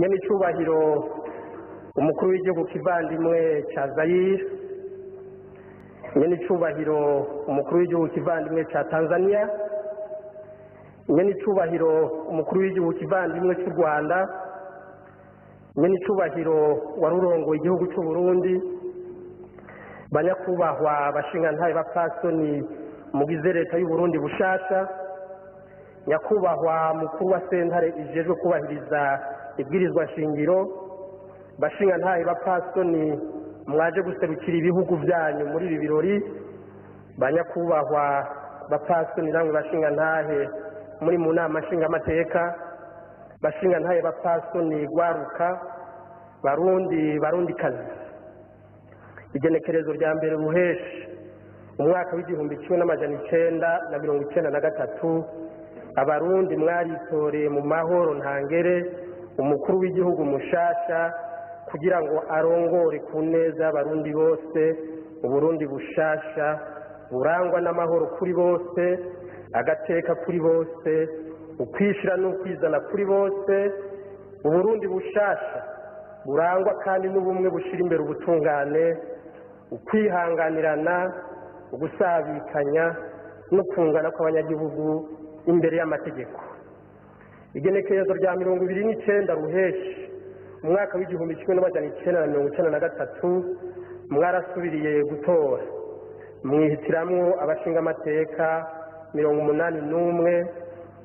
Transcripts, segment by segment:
Nyenicubahiro umukuru w'igihugu kivandimwe ca Zaire, nyenicubahiro umukuru w'igihugu kivandimwe ca Tanzania, nyenicubahiro umukuru w'igihugu kivandimwe cy'u Rwanda, nyenicubahiro warurongoye igihugu cy'u Burundi, banyakubahwa bashingantahe bapfasoni mugize leta y'u Burundi bushasha, nyakubahwa mukuru wa sentare ijejwe kubahiriza ibwirizwa shingiro, bashingantahe bapfasoni mwaje guserukira ibihugu byanyu muri ibi birori, banyakubahwa bapfasoni namwe bashingantahe muri mu nama nshingamateka, bashingantahe bapfasoni gwaruka, barundi barundikazi. Igenekerezo rya mbere ruheshi umwaka w'1993, abarundi mwaritoreye mu mahoro ntangere umukuru w'igihugu mushasha kugira ngo arongore ku neza y'abarundi bose uburundi bushasha burangwa n'amahoro kuri bose, agateka kuri bose, ukwishira n'ukwizana kuri bose, uburundi bushasha burangwa kandi n'ubumwe bushira imbere ubutungane, ukwihanganirana, ugusabikanya no kungana kw'abanyagihugu imbere y'amategeko. Igenekerezo rya 29 ruheshi umwaka w'1993 mwarasubiriye gutora mwihitiramwo abashingamateka 81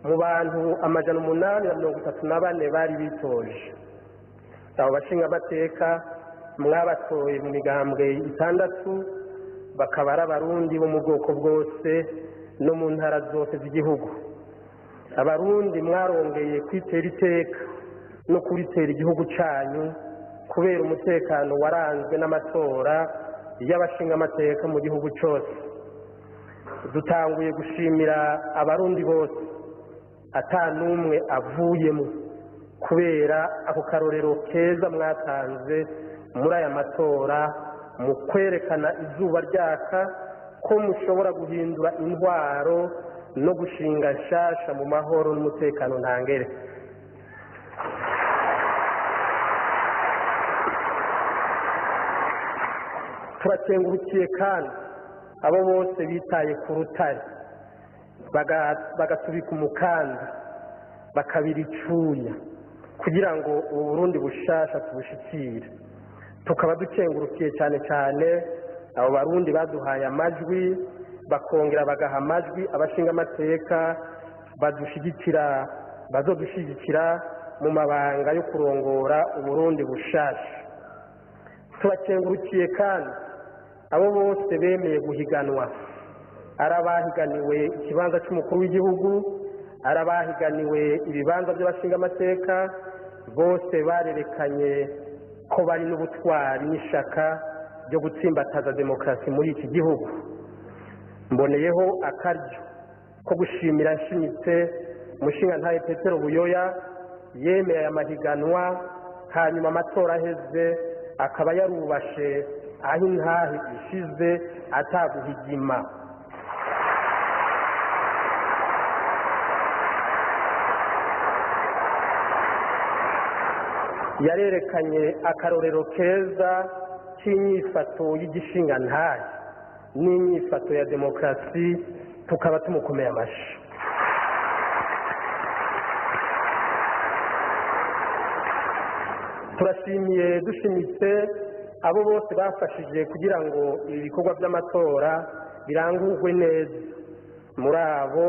mu bantu 834 bari bitoje. Abo bashingamateka mwabatoye mu migambwe 6, bakaba ari abarundi bo mu bwoko bwose no mu ntara zose z'igihugu. Abarundi mwarongeye kwitera iteka no kuritera igihugu cyanyu kubera umutekano waranzwe n'amatora y'abashingamateka mu gihugu cyose. Dutanguye gushimira abarundi bose atanumwe avuyemo kubera ako karorero keza mwatanze muri aya matora mu kwerekana izuba ryaka ko mushobora guhindura intwaro no gushinga nshasha mu mahoro n'umutekano ntangere. Turakengurukiye kandi abo bose bitaye ku rutare bagasubika umukanda bakabira icuya kugira ngo ubu Burundi bushasha tubushikire. Tukaba dukengurukiye cyane cyane abo barundi baduhaye amajwi, bakongera bagaha amajwi abashingamateka badushigikira, bazodushigikira mu mabanga yo kurongora uburundi bushasha. Turakengurukiye kandi abo bose bemeye guhiganwa, arabahiganiwe ikibanza cy'umukuru w'igihugu, arabahiganiwe ibibanza by'abashingamateka, bose barerekanye ko bari n'ubutwari n'ishaka ryo gutsimbataza demokarasi muri iki gihugu. Mboneyeho akaryo ko gushimira nshimitse umushingantahe Petero Buyoya yemeye aya mahiganwa, hanyuma amatora aheze akaba yarubashe aho intahe ishize ataguhigima. Yarerekanye akarorero keza k'inyifato y'igishingantahe n'inyifato ya demokarasi, tukaba tumukomeye amashi. Turashimiye dushimitse abo bose bafashije kugira ngo ibi bikorwa by'amatora birangurwe neza. Muri abo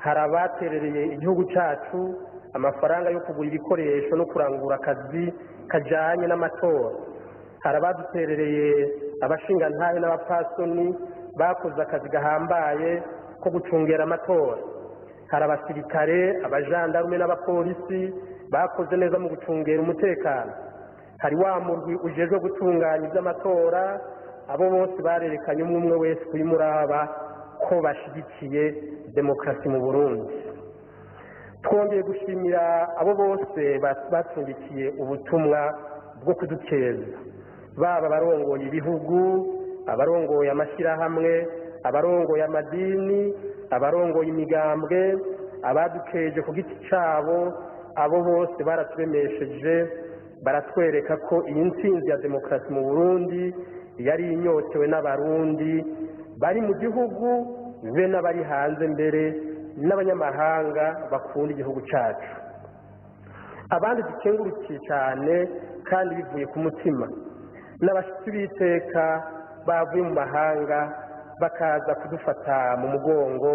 hari abaterereye igihugu cyacu amafaranga yo kugura ibikoresho no kurangura akazi kajyanye n'amatora, hari abaduterereye abashingantahe n'abapfasoni bakoze akazi gahambaye ko gucungera amatora, hari abasirikare, abajandarume n'abapolisi bakoze neza mu gucungera umutekano, hari wa murwi ujejwe gutunganya iby'amatora. Abo bose barerekanye umwe umwe wese kuri muraba ko bashigikiye demokarasi mu Burundi. Twongeye gushimira abo bose batungikiye ubutumwa bwo kudukeza, baba abarongoye ibihugu, abarongoye amashyirahamwe, abarongoye amadini, abarongoye imigambwe, abadukeje ku giti cyabo, Abo bose baraturemesheje, baratwereka ko iyi ntsinzi ya demokarasi mu Burundi yari inyotewe n'Abarundi bari mu gihugu be n'abari hanze, mbere n'abanyamahanga bakunda igihugu cyacu. Abandi dukengurukiye cyane kandi bivuye ku mutima n'abashyitsi b'iteka bavuye mu mahanga bakaza kudufata mu mugongo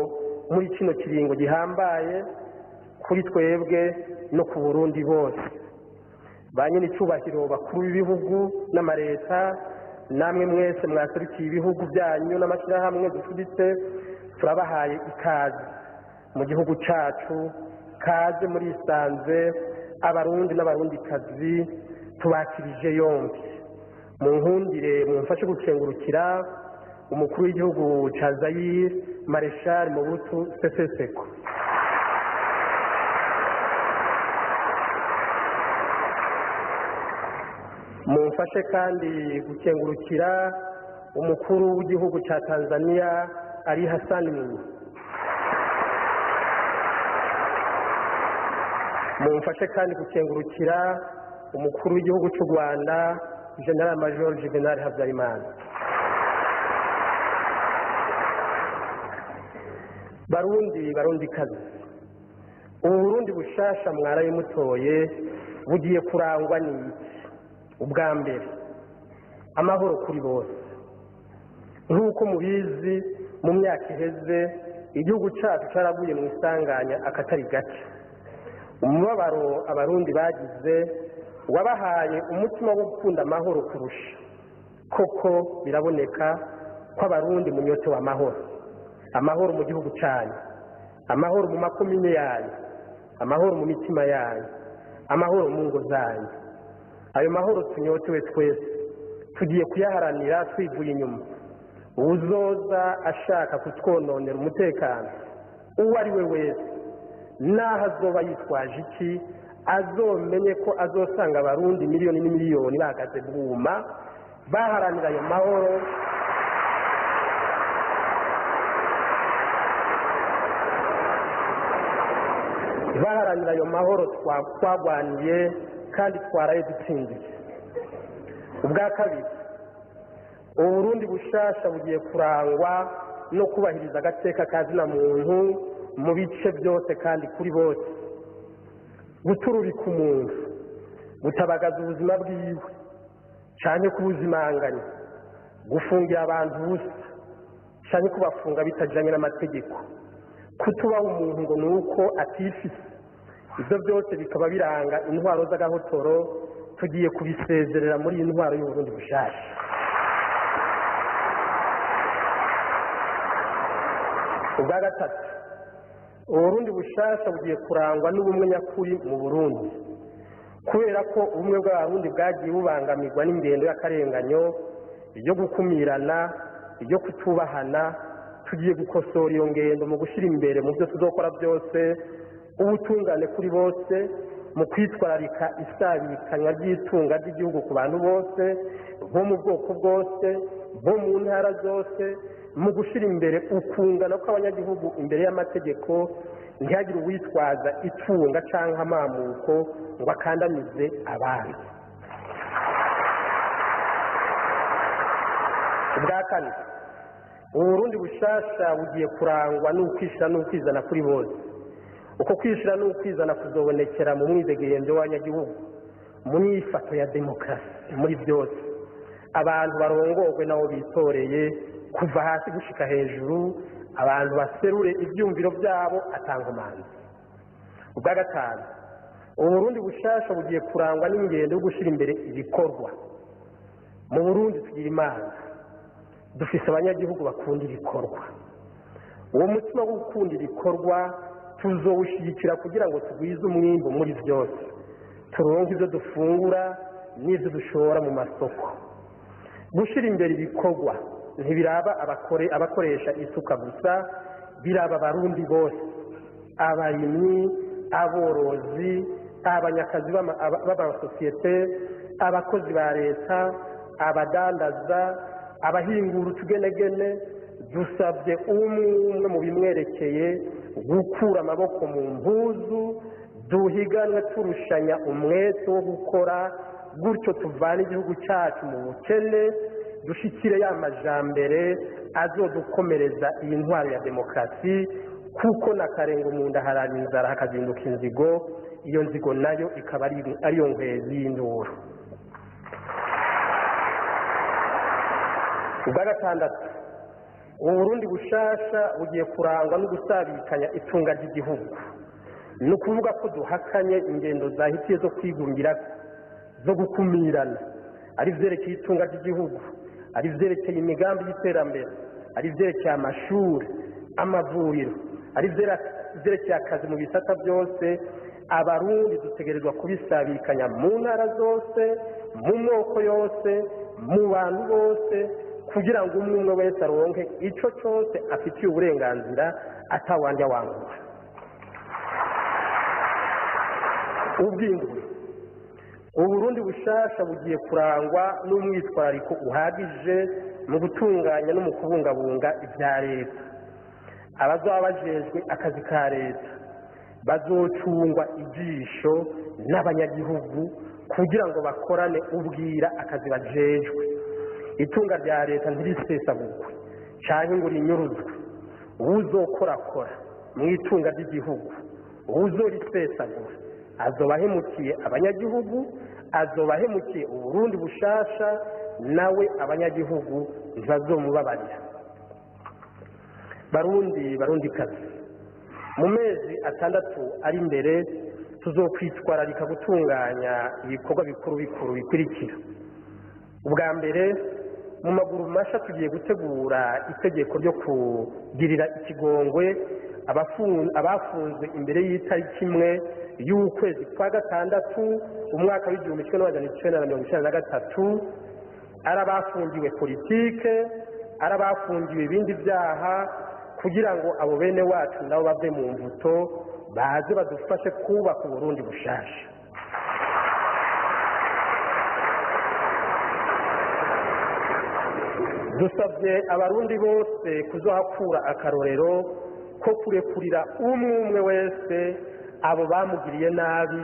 muri kino kiringo gihambaye kuri twebwe no ku Burundi bose. Ba nyir'icyubahiro bakuru b'ibihugu n'amareta, namwe mwese mwaserukiye ibihugu byanyu n'amashyirahamwe dufuditse, turabahaye ikaze mu gihugu cyacu. Kaze muri isanze, Abarundi n'Abarundikazi tubakirije yombi. Mu nkundire mumfashe gukengurukira umukuru w'igihugu cya Zaire, Mareshal Mobutu Sese Seko. Mumfashe kandi gukengurukira umukuru w'igihugu cya Tanzania, Ali Hassan Mwinyi. Mumfashe kandi gukengurukira umukuru w'igihugu cy'u Rwanda, General Major Juvenal Habyarimana. Barundi, Barundikazi, ubu Burundi bushasha mwaraye mutoye bugiye kurangwa n'iki? Ubwa mbere, amahoro kuri bose. Nk'uko mubizi, mu myaka iheze igihugu cyacu cyaraguye mu isanganya akatari gake. Umubabaro Abarundi bagize wabahaye umutima wo gukunda amahoro kurusha. Koko biraboneka ko Abarundi munyotewe amahoro: amahoro mu gihugu cyanyu, amahoro mu makomine yanyu, amahoro mu mitima yanyu, amahoro mu ngo zanyu. Ayo mahoro tunyotewe twese tugiye kuyaharanira twivuye inyuma. Uwuzoza ashaka kutwononera umutekano, uwo ari we wese, n'aho azoba yitwaje iki, azomenye ko azosanga Abarundi miliyoni n'imiliyoni bahagaze bwuma baharanira ayo mahoro. Baharanira ayo mahoro twagwaniye kandi twaraye dutsindiye. Ubwa kabiri, Uburundi bushasha bugiye kurangwa no kubahiriza agateka ka zina muntu mu bice byose kandi kuri bose. Gutururika umuntu, gutabagaza ubuzima bwiwe cyane, kubuzimanganya, gufungira abantu ubusa cyane, kubafunga bitajyanye n'amategeko, kutubaha umuntu ngo ni uko atifise, ibyo byose bikaba biranga intwaro z'agahotoro, tugiye kubisezerera muri iyi ntwaro y'Uburundi bushasha. Ubwa gatatu, Uburundi bushasha bugiye kurangwa n'ubumwe nyakuri mu Burundi. Kubera ko ubumwe bw'Abarundi bwagiye bubangamirwa n'ingendo y'akarenganyo, yo gukumirana, yo kutubahana, tugiye gukosora iyo ngendo mu gushyira imbere mu byo tuzokora byose ubutungane kuri bose, mu kwitwararika isabikanywa ry'itunga ry'igihugu ku bantu bose bo mu bwoko bwose, bo mu ntara zose, mu gushyira imbere ukungana kw'abanyagihugu imbere y'amategeko, ntihagire uwitwaza itunga cyangwa amamuko ngo akandamize abandi. Ubwa kane, Uburundi bushasha bugiye kurangwa n'ukwishyira n'ukwizana kuri bose. Uko kwishyira n'ukwizana kuzobonekera mu mwidegemvyo w'abanyagihugu, mu myifato ya demokarasi muri byose. Abantu barongorwe nabo bitoreye kuva hasi gushika hejuru, abantu baserure ibyumviro byabo atankomanzi. Ubwa gatanu, Uburundi bushasha bugiye kurangwa n'ingendo yo gushyira imbere ibikorwa. Mu Burundi tugira Imana, dufise abanyagihugu bakunda ibikorwa. Uwo mutima wo gukunda ibikorwa tuzowushyigikira kugira ngo tugwize umwimbu muri byose, turonke ibyo dufungura n'ibyo dushora mu masoko. Gushyira imbere ibikorwa ntibiraba abakoresha isuka gusa, biraba Abarundi bose: abarimyi, aborozi, abanyakazi b'amasosiyete, abakozi ba leta, abadandaza, abahingura utugenegene. Dusabye umwe umwe mu bimwerekeye gukura amaboko mu mpuzu. Duhiganwe turushanya umwete wo gukora, gutyo tuvane igihugu cyacu mu bukene, dushikire ya majambere azodukomereza iyi ntwaro ya demokarasi, kuko na karenga mu nda harara inzara hakazinduka inzigo, iyo nzigo nayo ikaba ariyo nkwezi y'induru. Ubwa gatandatu, ubu Burundi bushasha bugiye kurangwa no gusabikanya itunga ry'igihugu. Ni ukuvuga ko duhakanye ingendo zahitiye zo kwigungira, zo gukumirana, ari ivyerekeye itunga ry'igihugu, ari ivyerekeye imigambi y'iterambere, ari ivyerekeye amashuri, amavuriro, ari ivyerekeye akazi mu bisata byose. Abarundi dutegerezwa kubisabikanya mu ntara zose, mu moko yose, mu bantu bose, kugira ngo umwe umwe wese aronke ico cose afitiye uburenganzira atawanja wangura. Ubw'indwi, Uburundi bushasha bugiye kurangwa n'umwitwarariko uhagije mu gutunganya no mu kubungabunga ibya leta. Abazaba bajejwe akazi ka leta bazocungwa ijisho n'abanyagihugu kugira ngo bakorane ubwira akazi bajejwe. Itunga rya leta ntirisesagurwe canke ngo rinyuruzwe. Uwuzokorakora mu itunga ry'igihugu, uwuzorisesagura, azoba ahemukiye abanyagihugu, azoba ahemukiye Uburundi bushasha, nawe abanyagihugu ntibazomubabarira. Barundi, Barundikazi, mu mezi 6 ari imbere tuzokwitwararika gutunganya ibikorwa bikuru bikuru bikurikira. Ubwa mbere, mu maguru masha tugiye gutegura itegeko ryo kugirira ikigongwe abafunzwe imbere y'itariki 1 y'ukwezi kwa 6 umwaka w'1993, ari abafungiwe politike, ari abafungiwe ibindi byaha, kugira ngo abo bene wacu nabo bave mu mvuto baze badufashe kubaka Uburundi bushasha. Dusabye Abarundi bose kuzohakura akarorero ko kurekurira umwe umwe wese abo bamugiriye nabi,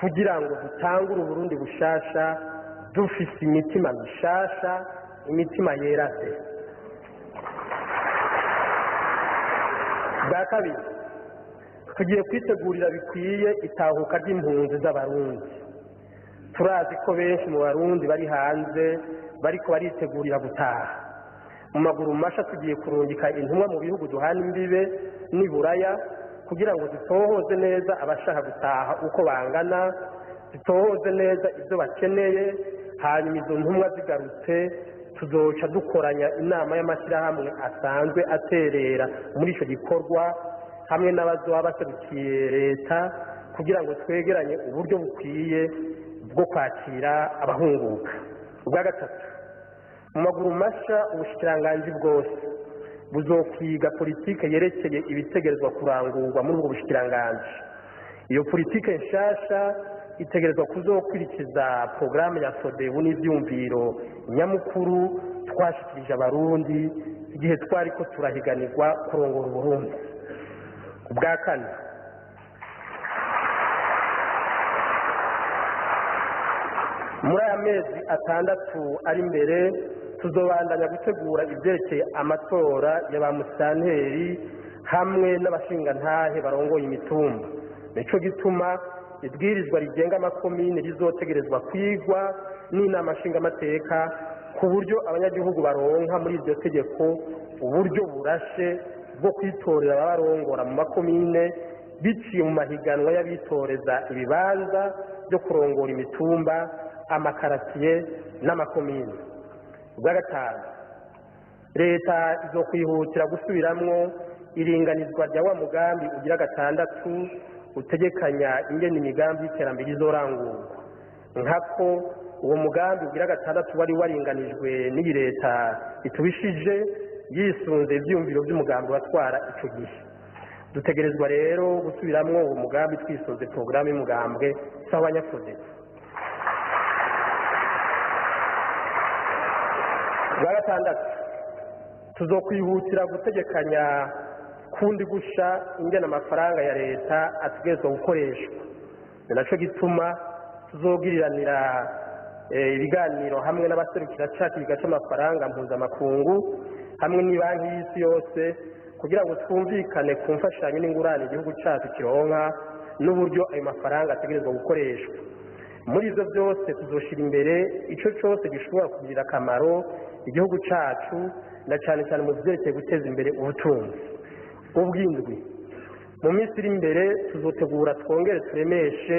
kugira ngo dutangure Uburundi bushasha dufise imitima mishasha, imitima yera de. Bwa kabiri, tugiye kwitegurira bikwiye itahuka ry'impunzi z'Abarundi. Turazi ko benshi mu Barundi bari hanze bariko baritegurira gutaha. Mu maguru masha tugiye kurungika intumwa mu bihugu duhana imbibe n'iburaya, kugira ngo zitohoze neza abashaka gutaha uko bangana, zitohoze neza ibyo bakeneye. Hanyuma izo ntumwa zigarutse tuzoca dukoranya inama y'amashyirahamwe asanzwe aterera muri ico gikorwa, hamwe n'abazoba baserukiye leta, kugira ngo twegeranye uburyo bukwiye bwo kwakira abahunguka. Ubwa gatatu, mu maguru masha ubushikiranganji bwose buzokwiga politike yerekeye ibitegerezwa kurangurwa muri ubwo bushikiranganji. Iyo politike nshasha itegerezwa kuzokwirikiza porogaramu ya FRODEBU n'ivyumviro nyamukuru twashikirije Abarundi igihe twariko turahiganirwa kurongora Uburundi. Ubwa kane, muri aya mezi 6 ari imbere tuzobandanya gutegura ivyerekeye amatora ya ba musitanteri hamwe n'abashingantahe barongoye imitumba. Nico gituma ibwirizwa rigenga amakomine rizotegerezwa kwigwa n'inama nshingamateka, ku buryo abanyagihugu baronka muri iryo tegeko uburyo burashe bwo kwitorera ababarongora mu makomine, biciye mu mahiganwa y'abitoreza ibibanza byo kurongora imitumba, amakaratiye n'amakomine. Ubwa gatanu, leta izokwihutira gusubiramwo iringanizwa rya wa mugambi ugira 6 utegekanya ingene imigambi y'iterambere izorangurwa. Nkako uwo mugambi ugira 6 wari waringanijwe n'iyi leta itubishije yisunze ivyiyumviro vy'umugambi watwara ico gihe. Dutegerezwa rero gusubiramwo uwo mugambi twisunze porogaramu y'umugambwe s'abanyafrodebu. Ubwa gatandatu, tuzokwihutira gutegekanya kundi gusha ingene amafaranga ya leta ategerezwa gukoreshwa. Ni naco gituma tuzogiriranira ibiganiro hamwe n'abaserukira ca kigega c'amafaranga mpuzamakungu hamwe n'ibanki y'isi yose kugira ngo twumvikane ku mfashanyo n'ingurane igihugu cacu kironka n'uburyo ayo mafaranga ategerezwa gukoreshwa. Muri ivyo byose tuzoshira imbere ico cose gishobora kugirira akamaro igihugu cacu, na cane cane mu vyerekeye guteza imbere ubutunzi. Ubw'indwi, mu minsi iri imbere tuzotegura twongere turemeshe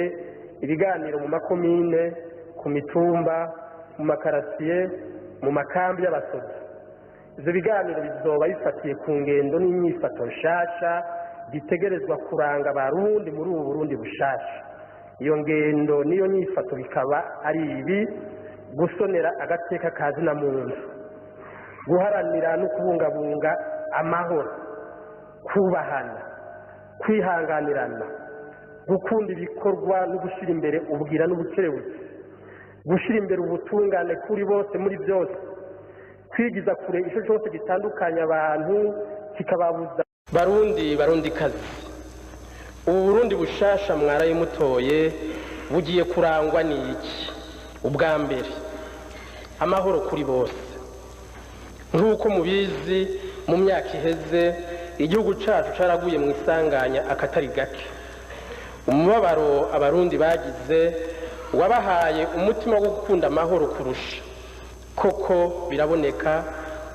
ibiganiro mu makomine, ku mitumba, mu makarasiye, mu makambi y'abasozi. Ivyo biganiro bizoba bifatiye ku ngendo n'inyifato nshasha bitegerezwa kuranga Abarundi muri ubu Burundi bushasha. Iyo ngendo n'iyo nyifato bikaba ari ibi: gusonera agateka ka zina muntu, guharanira no kubungabunga amahoro, kubahana, kwihanganirana, gukunda ibikorwa no gushyira imbere ubwira n'ubukerebutsi, gushyira imbere ubutungane kuri bose muri byose, kwigiza kure ico cyose gitandukanya abantu kikababuza. Barundi, Barundi kazi, ubu Burundi bushasha mwaraye mutoye bugiye kurangwa n'iki? Ubwa mbere, amahoro kuri bose. Nk'uko mubizi, mu myaka iheze igihugu cacu caraguye mu isanganya akatari gake. Umubabaro Abarundi bagize wabahaye umutima wo gukunda amahoro kurusha. Koko biraboneka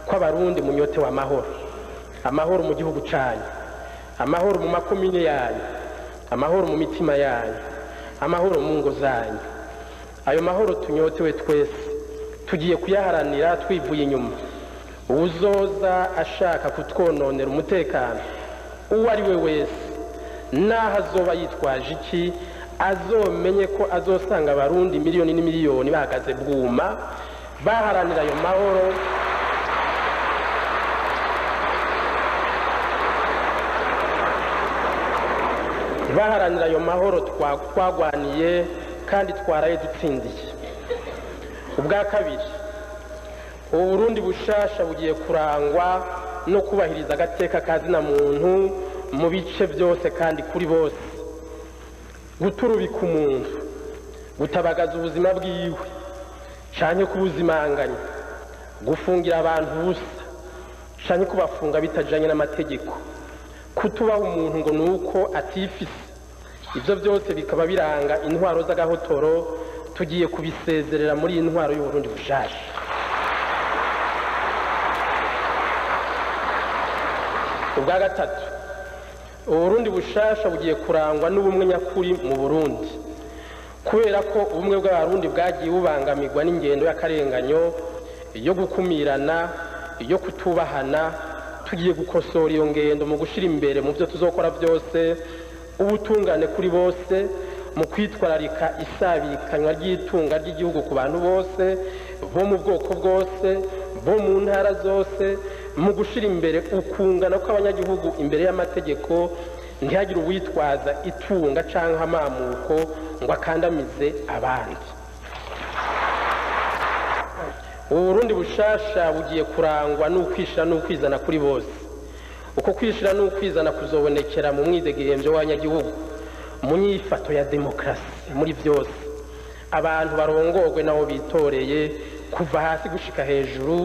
ko Abarundi munyotewe amahoro, amahoro mu gihugu canyu, amahoro mu makomine yanyu, amahoro mu mitima yanyu, amahoro mu ngo zanyu. Ayo mahoro tunyotewe twese tugiye kuyaharanira twivuye inyuma. Uwuzoza ashaka kutwononera umutekano uwo ari we wese, naho azoba yitwaje iki, azomenye ko azosanga Abarundi miliyoni n'imiliyoni bahagaze bwuma baharanira ayo mahoro. Baharanira ayo mahoro twagwaniye kandi twaraye dutsindiye. Ubwa kabiri, ubu Burundi bushasha bugiye kurangwa no kubahiriza agateka ka zina muntu mu bice byose kandi kuri bose. Guturubika umuntu, gutabagaza ubuzima bwiwe canke kubuzimanganya, gufungira abantu ubusa canke kubafunga bitajanye n'amategeko, kutubaha umuntu ngo nuko atifise, ivyo byose bikaba biranga intwaro z'agahotoro. Tugiye kubisezerera muri iyi ntwaro y'Uburundi bushasha. Ubwa gatatu, Uburundi bushasha bugiye kurangwa n'ubumwe nyakuri mu Burundi. Kubera ko ubumwe bw'Abarundi bwagiye bubangamirwa n'ingendo y'akarenganyo, yo gukumirana, yo kutubahana, tugiye gukosora iyo ngendo mu gushira imbere mu byo tuzokora byose ubutungane kuri bose, mu kwitwararika isabikanywa ry'itunga ry'igihugu ku bantu bose bo mu bwoko bwose, bo mu ntara zose, mu gushira imbere ukungana kw'abanyagihugu imbere y'amategeko, ntihagire uwitwaza itunga canke amamuko ngo akandamize abandi. Uburundi bushasha bugiye kurangwa n'ukwishira n'ukwizana kuri bose. Uko kwishira n'ukwizana kuzobonekera mu mwidegemvyo w'abanyagihugu, mu nyifato ya demokarasi muri byose. Abantu barongorwe nabo bitoreye kuva hasi gushika hejuru,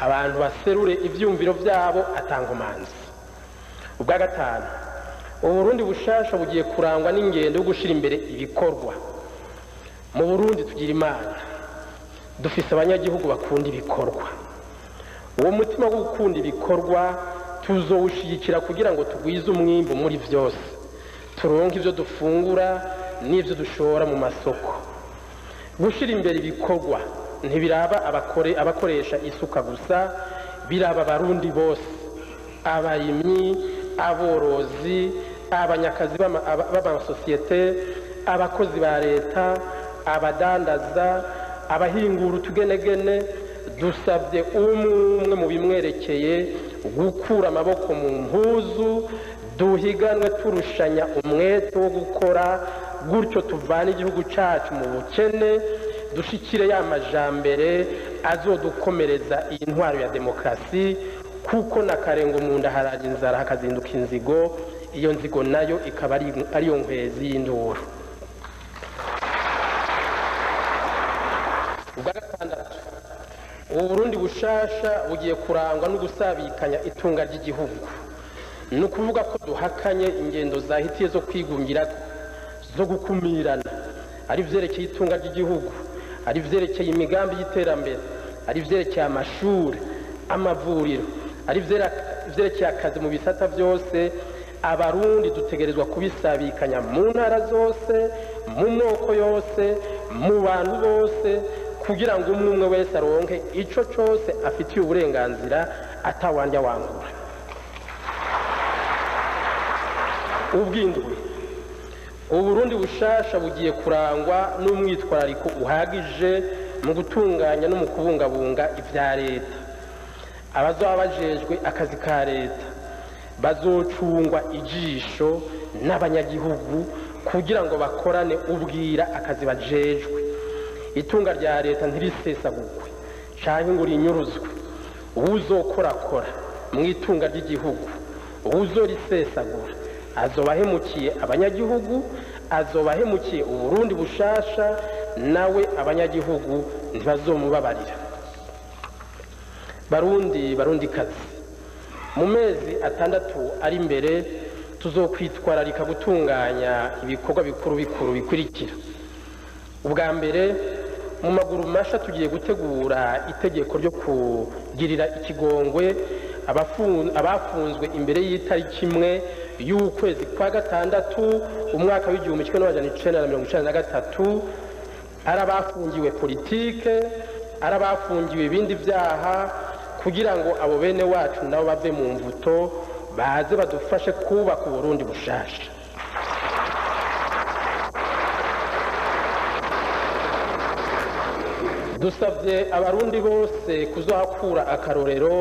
abantu baserure ivyumviro vyabo atangomanzi. Ubwa gatanu, Uburundi bushasha bugiye kurangwa n'ingendo yo gushira imbere ibikorwa. Mu Burundi tugira Imana, dufise abanyagihugu bakunda ibikorwa. Uwo mutima wo gukunda ibikorwa tuzowushigikira kugira ngo tugwize umwimbu muri vyose, turonke ivyo dufungura n'ivyo dushora mu masoko. Gushira imbere ibikorwa ntibiraba abakoresha isuka gusa, biraba Abarundi bose, abarimyi, aborozi, abanyakazi b'amasosiyete, abakozi ba leta, abadandaza, abahingura utugenegene. Dusabye umwe mu bimwerekeye gukura amaboko mu mpuzu, duhiganwe turushanya umwete wo gukora, gutyo tuvane igihugu cacu mu bukene, dushikire ya majambere azodukomereza iyi ntwaro ya demokarasi. Kuko na karengo mu nda haraje inzara hakazinduka inzigo, iyo nzigo nayo ikaba ariyo nkwezi y'induru. Ubu Burundi bushasha bugiye kurangwa no gusabikanya itunga ry'igihugu. Ni ukuvuga ko duhakanye ingendo zahitiye zo kwigungira, zo gukumirana, ari vyerekeye itunga ry'igihugu, ari vyerekeye imigambi y'iterambere, ari vyerekeye amashuri, amavuriro, ari vyerekeye akazi mu bisata byose. Abarundi dutegerezwa kubisabikanya mu ntara zose, mu moko yose, mu bantu bose, kugira ngo umwe umwe wese aronke ico cose afitiye uburenganzira atawandya wangura. Ubwindwi, Uburundi bushasha bugiye kurangwa n'umwitwarariko uhagije mu gutunganya no mu kubungabunga ivya leta. Abazoba bajejwe akazi ka leta bazocungwa ijisho n'abanyagihugu kugira ngo bakorane ubwira akazi bajejwe. Itunga rya leta ntirisesagurwe canke ngo rinyuruzwe. Uwuzokorakora mu itunga ry'igihugu, uwuzorisesagura, azobahemukiye abanyagihugu, azobahemukiye Uburundi bushasha, nawe abanyagihugu ntibazomubabarira. Barundi, Barundikazi, mu mezi 6 ari imbere tuzokwitwararika gutunganya ibikorwa bikuru bikuru bikurikira. Ubwa mbere, mu maguru masha tugiye gutegura itegeko ryo kugirira ikigongwe abafunzwe imbere y'itariki 1 y'ukwezi kwa 6 umwaka w'1993, ari abafungiwe politike, ari abafungiwe ibindi vyaha, kugira ngo abo bene wacu nabo bave mu mvuto baze badufashe kubaka Uburundi bushasha. Dusavye abarundi bose kuzohakura akarorero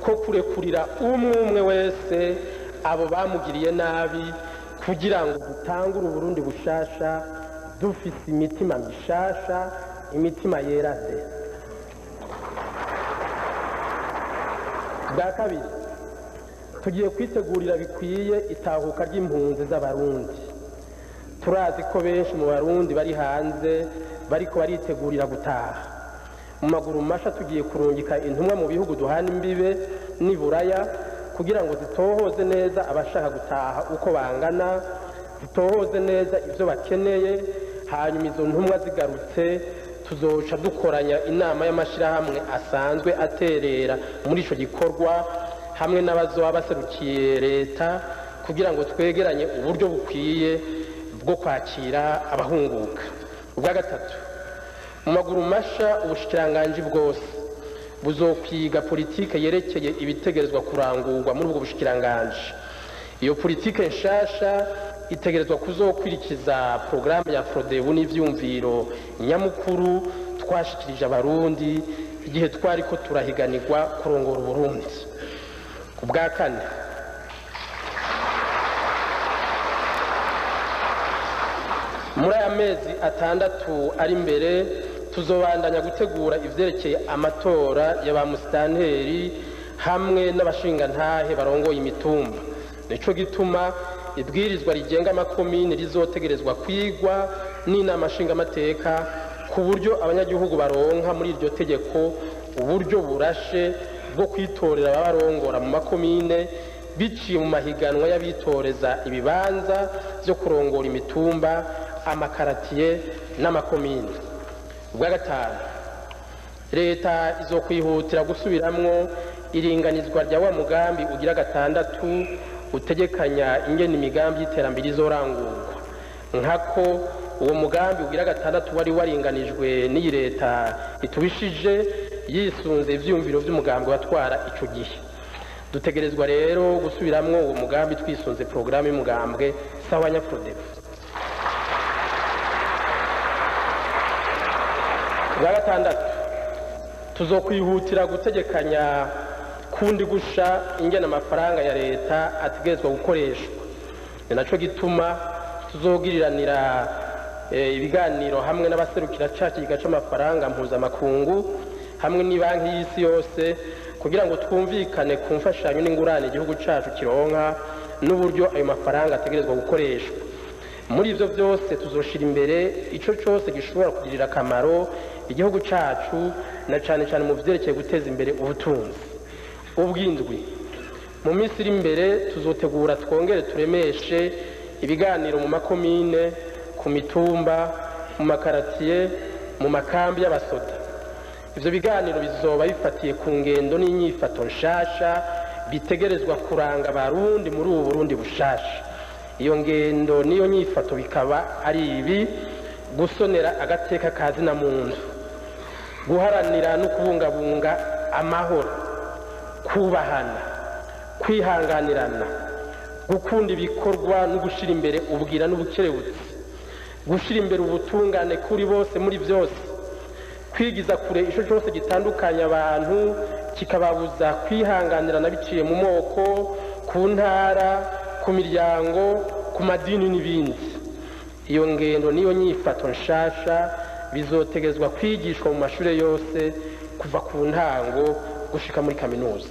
ko kurekurira umwe umwe wese abo bamugiriye nabi, kugira ngo dutangure Uburundi bushasha dufise imitima mishasha, imitima yera de. Bwa kabiri, tugiye kwitegurira bikwiye itahuka ry'impunzi z'abarundi. Turazi ko benshi mu barundi bari hanze bariko baritegurira gutaha. Mu maguru masha tugiye kurungika intumwa mu bihugu duhana imbibe n'iburaya kugira ngo zitohoze neza abashaka gutaha uko bangana, zitohoze neza ivyo bakeneye. Hanyuma izo ntumwa zigarutse tuzoca dukoranya inama y'amashirahamwe asanzwe aterera muri ico gikorwa hamwe n'abazoba baserukiye leta, kugira ngo twegeranye uburyo bukwiye bwo kwakira abahunguka. Ubwa gatatu, mu maguru masha ubushikiranganji bwose buzokwiga politike yerekeye ibitegerezwa kurangurwa muri ubwo bushikiranganji. Iyo politike nshasha itegerezwa kuzokwirikiza programme ya Frodebu n'ivyumviro nyamukuru twashikirije abarundi igihe twariko turahiganirwa kurongora Uburundi. Ubwa kane, muri aya mezi 6 ari imbere tuzobandanya gutegura ivyerekeye amatora ya ba musitanteri hamwe n'abashingantahe barongoye imitumba. Nico gituma ibwirizwa rigenga amakomine rizotegerezwa kwigwa n'inama nshingamateka, ku buryo abanyagihugu baronka muri iryo tegeko uburyo burashe bwo kwitorera ababarongora mu makomine biciye mu mahiganwa y'abitoreza ibibanza byo kurongora imitumba, amakaratiye n'amakomine. Ubwa gatanu, leta izokwihutira gusubiramwo iringanizwa rya wa mugambi ugira 6 utegekanya ingene imigambi y'iterambere izorangurwa. Nkako uwo mugambi ugira 6 wari waringanijwe n'iyi leta itubishije yisunze ivyumviro vy'umugambi watwara ico gihe. Dutegerezwa rero gusubiramwo uwo mugambi twisunze programme y'umugambwe Sawa Nyaprodebu. Ubwa gatandatu, tuzokwihutira gutegekanya kundi gusha ingene amafaranga ya leta ategerezwa gukoreshwa. Ni naco gituma tuzogiriranira ibiganiro hamwe n'abaserukira ca kigega c'amafaranga mpuzamakungu hamwe n'ibanki y'isi yose, kugira ngo twumvikane ku mfashanyo n'ingurane igihugu cacu kironka n'uburyo ayo mafaranga ategerezwa gukoreshwa. Muri ivyo vyose tuzoshira imbere ico cose gishobora kugirira akamaro igihugu cacu, na cane cane mu vyerekeye guteza imbere ubutunzi. Ubwindwi, mu minsi iri imbere tuzotegura twongere turemeshe ibiganiro mu makomine, ku mitumba, mu makaratiye, mu makambi y'abasoda. Ivyo biganiro bizoba bifatiye ku ngendo n'inyifato nshasha bitegerezwa kuranga Abarundi muri ubu Burundi bushasha. Iyo ngendo n'iyo nyifato bikaba ari ibi: gusonera agateka ka zina muntu, guharanira no kubungabunga amahoro, kubahana, kwihanganirana, gukunda ibikorwa no gushira imbere ubwira n'ubukerebutsi, gushira imbere ubutungane kuri bose muri byose, kwigiza kure ico cyose gitandukanya abantu kikababuza kwihanganirana biciye mu moko, ku ntara, ku miryango, ku madini n'ibindi. Iyo ngendo niyo nyifato nshasha bizotegezwa kwigishwa mu mashure yose kuva ku ntango gushika muri kaminuza.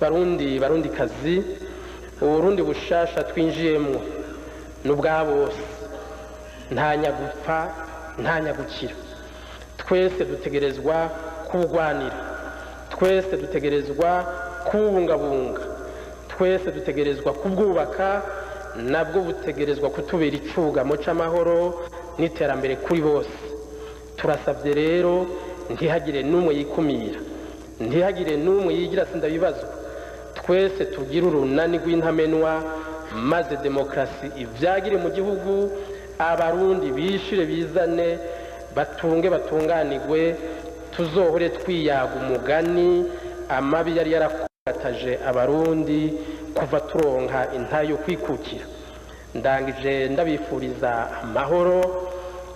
Barundi, Barundikazi, Uburundi bushasha twinjiyemwo ni ubwa bose, nta nyagupfa nta nyagukira. Twese dutegerezwa kuwugwanira, twese dutegerezwa kuwubungabunga, twese dutegerezwa kubwubaka, nabwo butegerezwa kutubera icugamo c'amahoro n'iterambere kuri bose. Turasabye rero ntihagire n'umwe yikumira, ntihagire n'umwe yigira sindabibazwa. Twese tugire urunani rw'intamenwa, maze demokarasi ivyagire mu gihugu, Abarundi bishire bizane, batunge batunganirwe, tuzohore twiyaga umugani amabi yari yarakataje Abarundi kuva turonka intayo kwikukira. Ndangije ndabifuriza amahoro,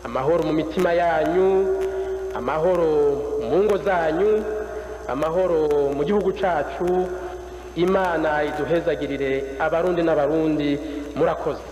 amahoro mu mitima yanyu, amahoro mu ngo zanyu, amahoro mu gihugu cacu. Imana iduhezagirire Abarundi n'Abarundi. Murakoze.